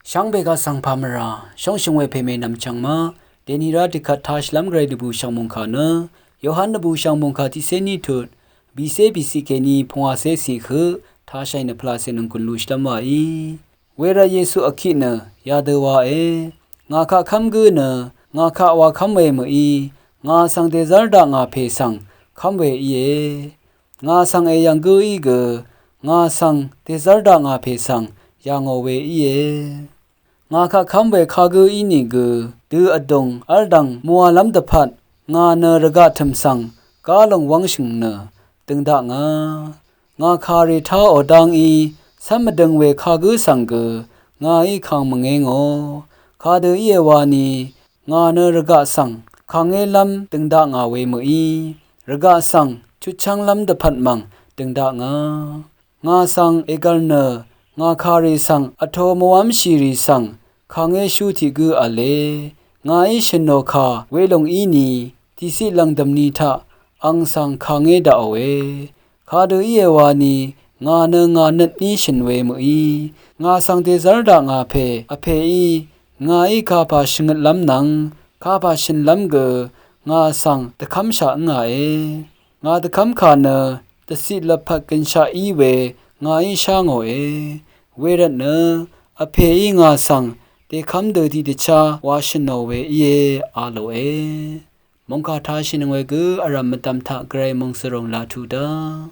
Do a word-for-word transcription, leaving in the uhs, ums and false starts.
Shvngbe kaq svng pà mvrà shóngshøng we pè mè nv̀mchvng ma dèni rá dvkvt tashìlv́m gvray dvbùshv̀ng mòngkà nø Yohan dvbùshv̀ng mòngkà tiqcé ní tut bìcé bìciq kèní pungwàcé ciq høq tashàì nø pvlacè nònggùn lushìlv́m wàí. Wervt Yesu vkiq nø yadø wae, ngà kaq kv́m gǿ nø ngà kaq wa kv́m we mø̀í, ngà svng dèzv́r daq ngà pè svng kv́m we íe. Ngà svng èyv̀ng gǿí gø ngà svng dèzv́r daq ngà pè svng yà ngò we íe. Ngà kaq kv́m we kagǿ ínìgø dø vdùng v́ldv̀ng muwalv́m dvpvt ngà nø rvgaq tø̀m svng gá lòng wv́ngshø̀ng nø døng dakngà. Ngà kàrì táò dá ngí cv́m vdøng we kagǿ svng gø ngàí kang mvngé ngò. Kadø íe wani ngà nø rvgaq svng kàngélv́m døng dakngà we mø̀í, rvgaq svng chutchv́nglv́m dvpvt mv̀ng døng dakngà. Ngà svng ègv̀l nø ngà kàrì svng vto mvwv́mshìrì svng kàngéshú tiq gǿ v̄le. Ngàí shø̀nò kà welòng íni tiqciq lv̀ngdø̀m ni taq ang svng kàngé daqòe. Kadø íe wani ngà nø ngà nøt ní shø̀n we mø̀í, ngà svng dèzv́r daq ngà pè vpèí ngàí kapà shvngøtlv́m nvng kapà shø̀nlv́m gø ngà svng dvkv́mshaq ǿngàe. Ngà dvkv́mkà nø dvciq lvpat gønshaq í we ngàí shá ngòe. Wervtnø vpèí ngà svng dèkv́m dø tiqdvchá wa shø̀nò we íe a lòe. Mòngkà tashìnøng we gø vrv̀m mvdv̀m taq gvray mòngsvrùng laq tuq dá.